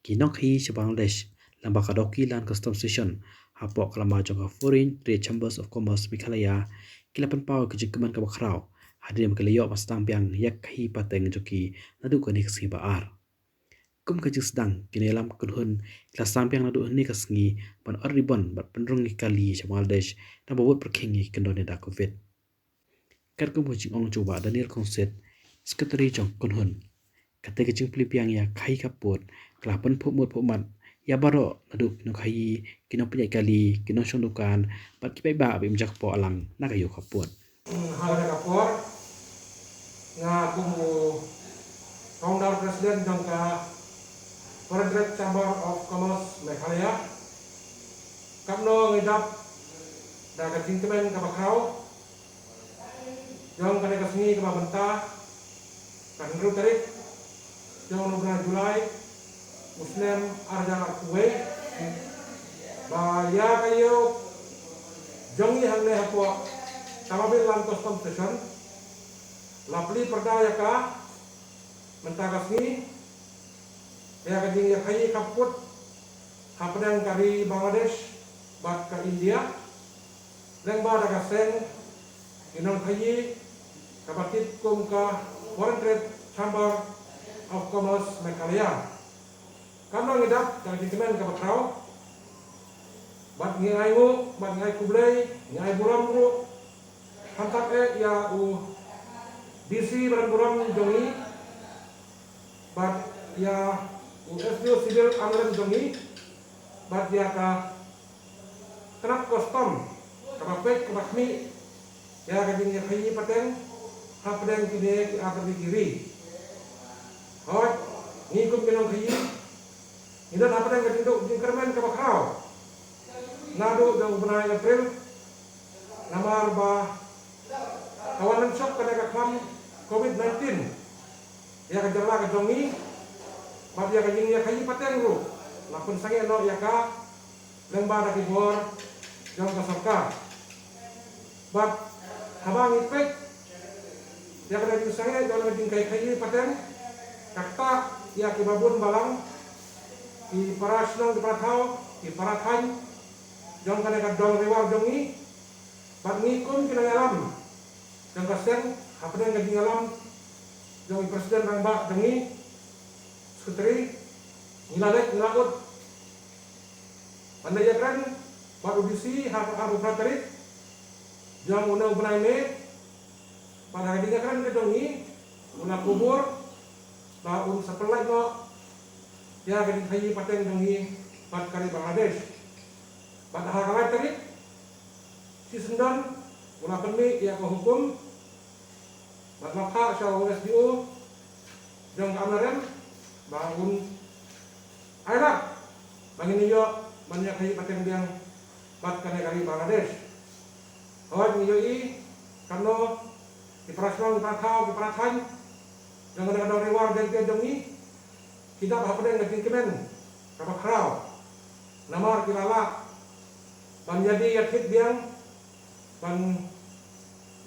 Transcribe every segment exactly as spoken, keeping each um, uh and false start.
Ki nongkhaïi sha Bangladesh lyngba ka Dawki Land Customs Station hapoh ka lama jong ka Foreign Trade Chambers of Commerce Meghalaya ki la pynpaw ïa ka jingkmen kaba khraw hadien ba ki la ïoh ban sdang biang ïa ka khaïi pateng jong ki naduh kane ka sngi ba ar. Kum ka jingsdang, ki nongïalam kynhun ki la sdang biang naduh hynne ka sngi ban ot ribon bad pynrung ïa ki kali sha Bangladesh, naba bud pyrkhing ïa ki kyndon ïa ka Covid. Katkum ka jingong jong u Bah Daniel Kongsit, Secretary jong ka kynhun, kata ka jingplie biang ïa ka khaïi khappud ka la pynphuh mut phuh mat ïa baroh, naduh ki nongkhaïi, ki nongpynïaid kali, ki nongshong dukan bad ki paidbah ba im jakpoh lang na ka ïew khappud. Ha kane ka por, nga kum u Founder President jong ka Foreign Trade Chamber of Commerce Meghalaya, katno ngi dap da ka jingkmen kaba khraw jong kane ka sngi kaba mynta, ka hynriew tarik jong u bnai July, u snem ar hajar arphew wei, ba ïa ka ïew jong ngi hangne hapoh Tamabil Land Customs Station la plie pyrda ïa ka mynta ka sngi ïa ka jingïakhaïi khappud hapdeng ka ri Bangladesh bad ka India, lyngba da ka seng ki nongkhaïi kaba tip kum ka Foreign Trade Chamber of Commerce Meghalaya. Katno ngi dap da ka jingkmen kaba khraw bad ngi ai nguh bad ngi ai khublei, ngi ai burom ruh, kham tam eh ïa u D C badan burom jong ngi bad ïa u S D O Civil Amlarem jong ngi bad ïa ka tnat custom kaba peit kaba khmih ïa ka jingïakhaïi pateng hapdeng kine ki ar tylli ki ri. Hooid, ngi kum ki nongkhaïi ngi don hapdeng ka jingduh jingkyrmen kaba khraw naduh jong u bnai April, namar ba ka wan lynshop kane ka khlam Covid nineteen ïa ka jylla ka jong ngi bad ïa ka jingïakhaïi pateng ruh la pynsangeh noh ïa ka lyngba da ki bor jong ka sorkar. Bad haba ngi peit ïa ka jingsangeh jong ka jingkhaïi pateng, kata ïa kiba bun balang, ki para shnong, ki para thaw, ki para thaiñ jong kane ka dong Ri War jong ngi, bad ngi kum ki nongïalam jong ka seng hapdeng ka jingïalam jong i President Rangbah jong ngi, Secretary, ngi la leit ngi la ud ban leit ïakren bad u D C ha ka arphew phra tarik jong une u bnai May. Bad ha ka jingïakren ka jong ngi u la kubur ba un sa pynlait noh ïa ka jingkhaïi pateng jong ngi bad ka ri Bangladesh. Bad ha ka lai tarik shisyndon u la pynmih ïa ka hukum bad la phah sha u S D O jong ka Amlarem ba un ai lad ba ngin ïoh ban ïakhaïi pateng biang bad kane ka ri Bangladesh. Hooid, ngi ïohi katno ki para shnong, ki para thaw, ki para thaiñ jong kane ka dong Ri War Jaiñtia jong ngi ki dap hapdeng ka jingkmen kaba khraw namar ki la lah ban ïadie ïathied biang ban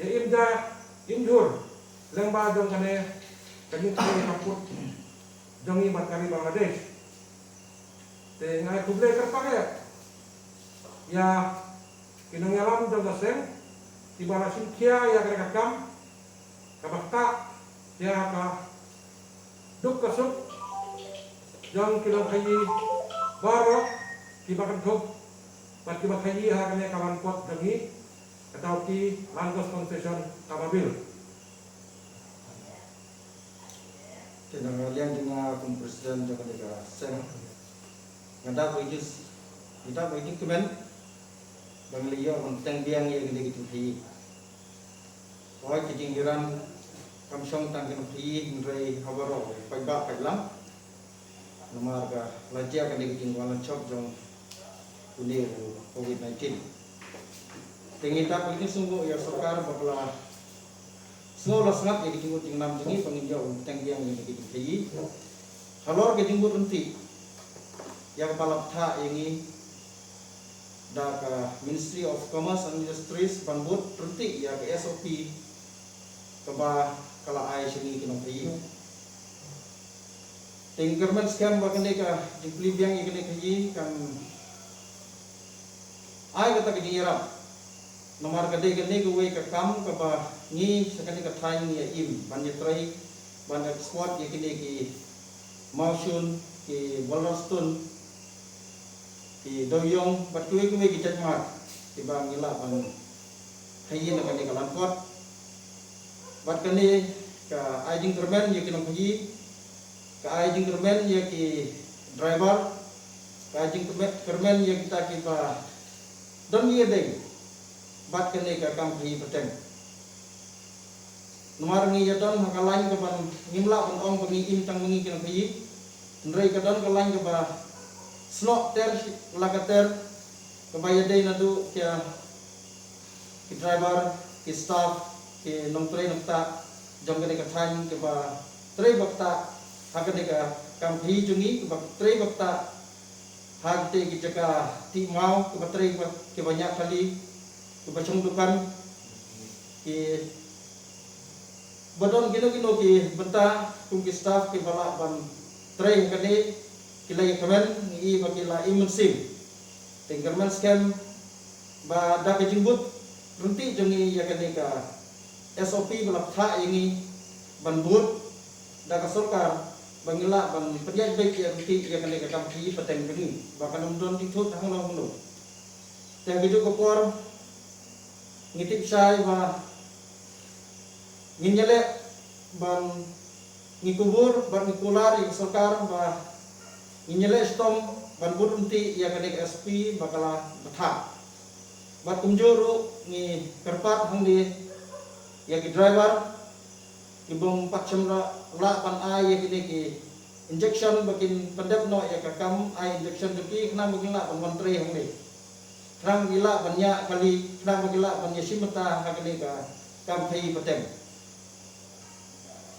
ïa im ja im jhur lyngba jong kane ka jingkhaïi khappud jong ngi bad ka ri Bangladesh. Te nga ai khublei kyrpang eh ïa ki nongïalam jong ka seng kiba la shim khia ïa kane ka kam kaba ktah ïa ka duk ka suk jong ki nongkhaïi baroh kiba kynthup bad kiba khaïi ha kane ka land port jong ngi, ka Dawki Land Customs Station Tamabil. Te na ka liang jong nga kum president jong kane ka seng, nga dap ïa ki, nga dap ïa ki kmen ba ngi la ïoh ban teng biang ïa kine ki jingkhaïi. Hooid, ki jinghiar kam shong tang ki nongkhaïi hynrei ha baroh paidbah paidlang. Namar ka la jia kane ka jingwan lynshop jong une u Covid nineteen. Te ngi dap ïa ki, sngewbha ïa sorkar ba ka la sngew la sngap ïa ki jingmut jingnam jong ngi ba ngin ïoh ban teng biang ïa kine ki jingkhaïi. Halor ka jingbud ryntih ïa kaba la bthah ïa ngi da ka Ministry of Commerce and Industries ban bud ryntih ïa ka S O P kaba ka la ai sha ngi ki nongkhaïi. Te nga kyrmen skhem ba kane ka jingplie biang ïa kane ka khaïi kan ai kata ka jingïarap. Namar ka dei kane kawei ka kam kaba ngi sha kane ka thaiñ ngi ïa im ban ïatrei, ban export ïa kine ki mawshun, ki boulder stone, ki dewiong bad kiwei kiwei ki jait mat kiba ngi lah ban khaïi na kane ka lyngkot. Bad kane ka ai jingkyrmen ïa ki nongkhaïi, ka ai jingkyrmen ïa ki driver, ka ai jingkyrmen ïa kita kiba don ïa dei bad kane ka kam khaïi pateng. Namar ngi ïa don ha ka lain kaba ngim lah ban ong ba ngi im tang ma ngi ki nongkhaïi. Hynrei ka don ka lain kaba snoh ter la ka ter, kaba ïa dei naduh ki, ki driver, ki staff, ki nongtrei nongktah jong kane ka thaiñ kiba trei ba ktah ha kane ka kam khaïi jong ngi, kiba trei ba ktah ha kite ki jaka tih maw, kiba trei ba, kiba ñiah kali, kiba shong dukan, ki ba don kino kino ki bynta kum ki staff kiba lah ban trei ha kane, ki la ïa kmen, ngi i ba ki la im mynsiem. Te nga kyrmen skhem ba da ka jingbud ryntih jong ngi ïa kane ka S O P ba la phah ïa ngi ban bud da ka sorkar, ba ngi lah ban pynïaid beit ïa ryntih ïa kane ka kam khaïi pateng jong ngi, ba kan ym don jingthut hangno hangno. Te ha kajuh ka por ngi tip shai ba ngin ïaleh ban, ngi kubur bad ngi kular ïa ka sorkar ba ngin ïaleh shitom ban bud ryntih ïa kane ka S O P ba ka la bthah. Bad kumjuh ruh ngi kyrpad hangne ïa ki driver ki bym pat shym lah ban ai ïa kine ki injection ba kin pyndep noh ïa ka kam ai injection jong ki, khnang ba kin lah ban wan trei hangne, khnang ba kin lah ban ñiah kali, khnang ba kin lah ban ïashim bynta ha kane ka kam khaïi pateng.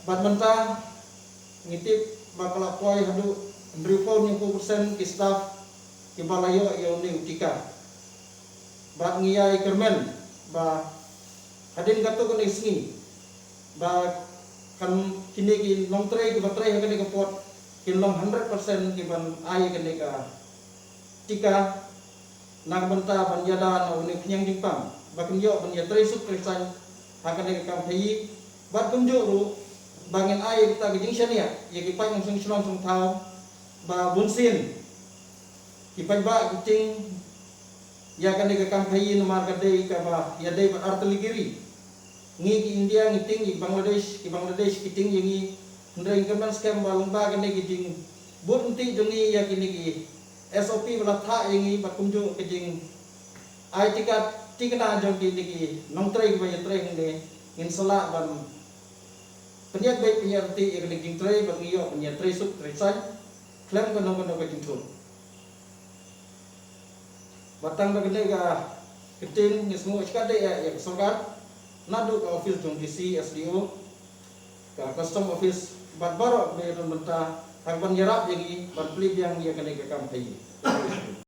Bad mynta ngi tip ba ka la poi haduh hynriewphew hynñiewphew percent ki staff kiba la ïoh ïa une u tika. Bad ngi ïai kyrmen ba hadien katto katne sngi ba kan kine ki nongtrei kiba trei ha kane ka port kin long hundred percent kiban ai kane ka tika na ka bynta ban ïada na une u khñiang jingpang ba kin ïoh ban ïatrei suk trei saiñ ha kane ka kam khaïi. Bad kumjuh ruh ba ngin ai kata ka jingshaniah ïa ki paid nongshong shnong shong thaw ba bunsien ki paidbah ki tieng ïa kane ka kam khaïi namar ka dei kaba ïadei bad artylli ki ri. Ngi ki India ngi tieng ïa ki Bangladesh, ki Bangladesh ki tieng ïa ngi. Hynrei nga kyrmen skhem ba lyngba kane ka jingbud ryntih jong ngi ïa kine ki S O P ba la phah ïa ngi bad kumjuh ka jingai tika tikna jong kine ki nongtrei kiba ïatrei hangne, ngin sa lah ban pynïaid beit pynïaid ryntih ïa kane ka jingtrei bad ngi ïoh ban ïatrei suk trei saiñ khlem kano kano ka jingthut. Bad tang da kane ka ktien ngi sngewbha shikatdei ïa ka sorkar, naduh ka office jong D C, S D O, ka custom office bad baroh kiba ïadon bynta ha kaban ïarap ïa ngi ban plie biang ïa kane ka kam khaïi.